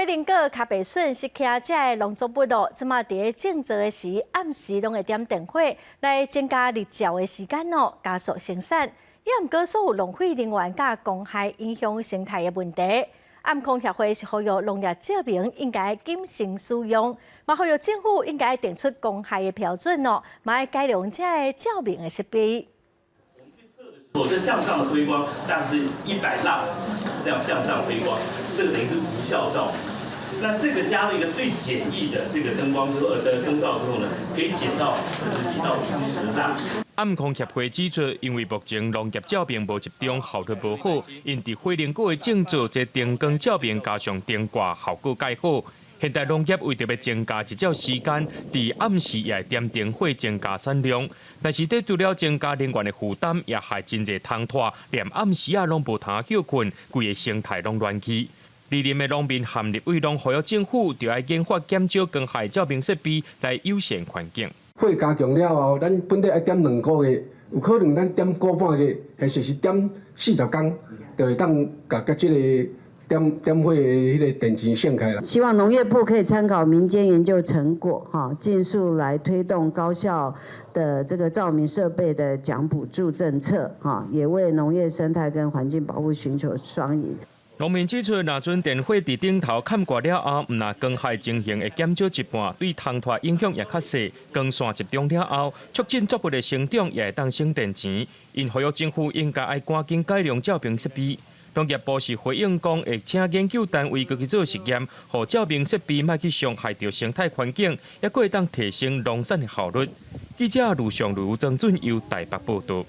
火龍果跤白筍、釋茄這个農作物咯，這馬佇咧種植的時，暗時攏會點電火來增加日照的時間咯，加速生產。也毋過所有浪費能源佮光害影響生態的問題。暗光協會是呼籲農業照明應該謹慎使用，嘛呼籲政府應該定出光害的標準哦，嘛愛改良這个照明的設備。我這向上的推光，大概是100 lux，這樣向上推光，這個等於是無效照明。那這個加了一個最簡易的這個燈光之後，的燈罩之後呢，可以減到40幾到50 lux。暗光協會指出，因為目前農業照明無集中，效率無好，𪜶佇火龍果的種植，這燈光照明加上燈掛，效果蓋好。現代農業為著欲增加日照時間，佇暗時也會點燈火增加產量。但是這除了增加能源的負擔，也害真濟蟲豸，連暗時仔攏無通歇睏，規个生態攏亂去。蒞林的農民和立委攏呼籲政府，著愛研發減少光害照明設備來友善環境。火加強了後，咱本來愛點2個月，有可能咱點個半月，或者是點40工，就會當共這個點點火的彼个電錢省開啦。希望農業部可以參考民間研究成果，哈，盡速來推動高效的這個照明設備的獎補助政策，哈，也為農業生態跟環境保護尋求雙贏。農民指出，若陣電火佇頂頭崁掛了後，毋但光害情形會減少一半，對蟲豸影響也較細。光線集中了後，促進作物的成長，也會當省電錢。𪜶呼籲政府應該愛趕緊改良照明設備。農業部是回應講，會請研究單位閣去做實驗，予照明設備莫去傷害著生態環境，猶閣會當提升農產的效率。記者盧尚如、曾俊佑台北報導。